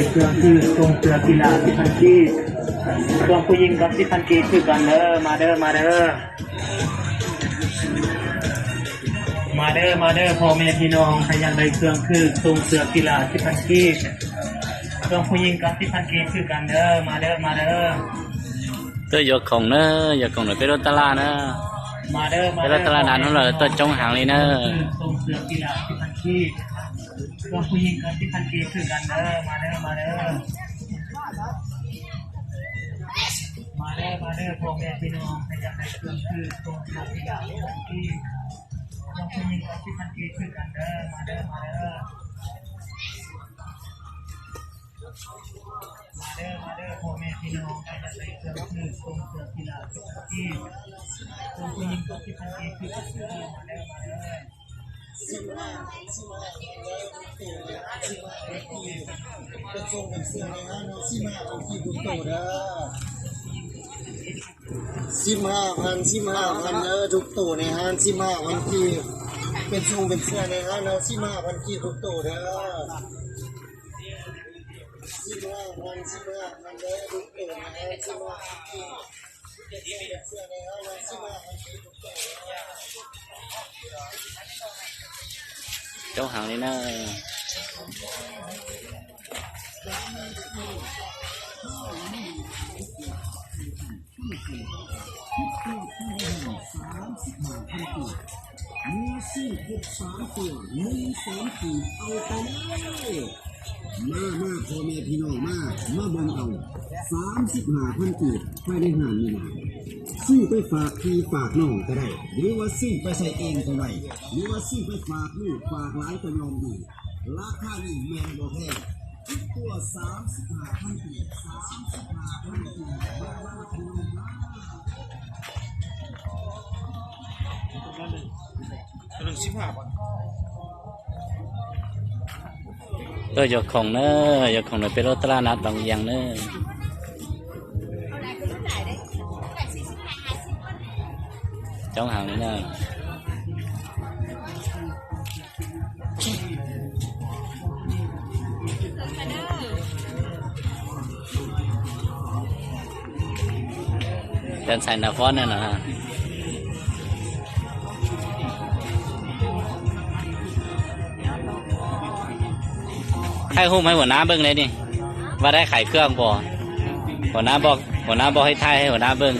ເຄື່ອງຄື ໂຄງເສື້ອກິລາ ສິບພັນກີບ. ເຄື່ອງຜູ້ຍິງກໍ ສິບພັນກີບຄືກັນເດີ. ມາເດີ ມາເດີ ມາເດີ ມາເດີ ພໍ່ແມ່ພີ່ນ້ອງ ໃຜຢາກໄດ້ເຄື່ອງຄື ໂຄງເສື້ອກິລາ ສິບພັນກີບ. ເຄື່ອງຜູ້ຍິງກໍ ສິບພັນກີບຄືກັນເດີ. ມາເດີ ມາເດີ ເດີ ຢາກຂອງເດີ ຢາກຂອງເດີ ໄປລົດຕະຫຼາດເດີ. ມາເດີ ມາເດີ ໄປລົດຕະຫຼາດນັ້ນເດີ ຕົວຈົງຫາງນີ້ເດີ. ໂຄງເສື້ອກິລາ ສິບພັນກີບ. ເຄື່ອງຜູ້ຍິງກໍ ສິບພັນກີບຄືກັນເດີ. ມາເດີ ມາເດີ ມາເດີ ມາເດີ ພໍ່ແມ່ພີ່ນ້ອງ ໃຜຢາກໄດ້ເຄື່ອງຄື ໂຄງເສື້ອກິລາ ສິບພັນກີບ. ເຄື່ອງຜູ້ຍິງກໍ ສິບພັນກີບຄືກັນເດີ. ມາເດີ ມາເດີ ມາເດີ ມາເດີ ພໍ່ແມ່ພີ່ນ້ອງ ໃຜຢາກໄດ້ເຄື່ອງຄື ໂຄງເສື້ອກິລາ ສິບພັນກີບ. ເຄື່ອງຜູ້ຍິງກໍ ສິບພັນກີບຄືກັນເດີ. ມາເດີ ມາເດີ ສິບຫ້າ ສິບຫ້າ ເປັນສົ່ງເປັນເສື້ອໃນຮ້ານເຮົາ ສິບຫ້າພັນກີບທຸກໂຕເດີ. ສິບຫ້າພັນ ສິບຫ້າພັນເດີ ທຸກໂຕໃນຮ້ານ ສິບຫ້າພັນກີບ. ເປັນສົ່ງເປັນເສື້ອໃນຮ້ານເຮົາ ສິບຫ້າພັນກີບທຸກໂຕເດີ. ສິບຫ້າພັນ ສິບຫ້າພັນເດີ ທຸກໂຕໃນຮ້ານ ສິບຫ້າພັນກີບ. ເຈົ້າຫາງນີ້ນະ. ເມື່ອຊື້ຄົບສາມຕົວ ໜຶ່ງແສນກີບ ເອົາໄປເລີຍ. ມາ ມາ ພໍ່ແມ່ພີ່ນ້ອງ ມາ ມາເບິ່ງເອົາ ສາມສິບຫ້າພັນກີບ ພາຍໃນຮ້ານນີ້ນະ. ຊື້ໄປຝາກພີ່ຝາກນ້ອງກໍໄດ້ ຫຼືວ່າຊື້ໄປໃຊ້ເອງກໍໄດ້ ຫຼືວ່າຊື້ໄປຝາກລູກຝາກຫຼານກໍຍອມດີ. ລາຄານີ້ແມ່ນບໍ່ແພງ ທຸກຕົວສາມສິບຫ້າພັນກີບ ສາມສິບຫ້າພັນກີບ ມາ ມາ ມາ ມາ. ຕົວໜຶ່ງສິບຫ້າບາດ. ເອີ ຢາກຂອງເນີ ຢາກຂອງເນີ ໄປລົດຕະຫຼາດນັດວັງວຽງເນີ ຈ້ອງຫາງນີ້ເນີ. ເດີນສາຍໜ້າຟ້ອນນັ້ນນະ ຖ່າຍຮູບໃຫ້ຫົວໜ້າເບິ່ງໄດ້ນີ້ ວ່າໄດ້ຂາຍເຄື່ອງບໍ່? ຫົວໜ້າບອກ ຫົວໜ້າບອກໃຫ້ຖ່າຍໃຫ້ຫົວໜ້າເບິ່ງ.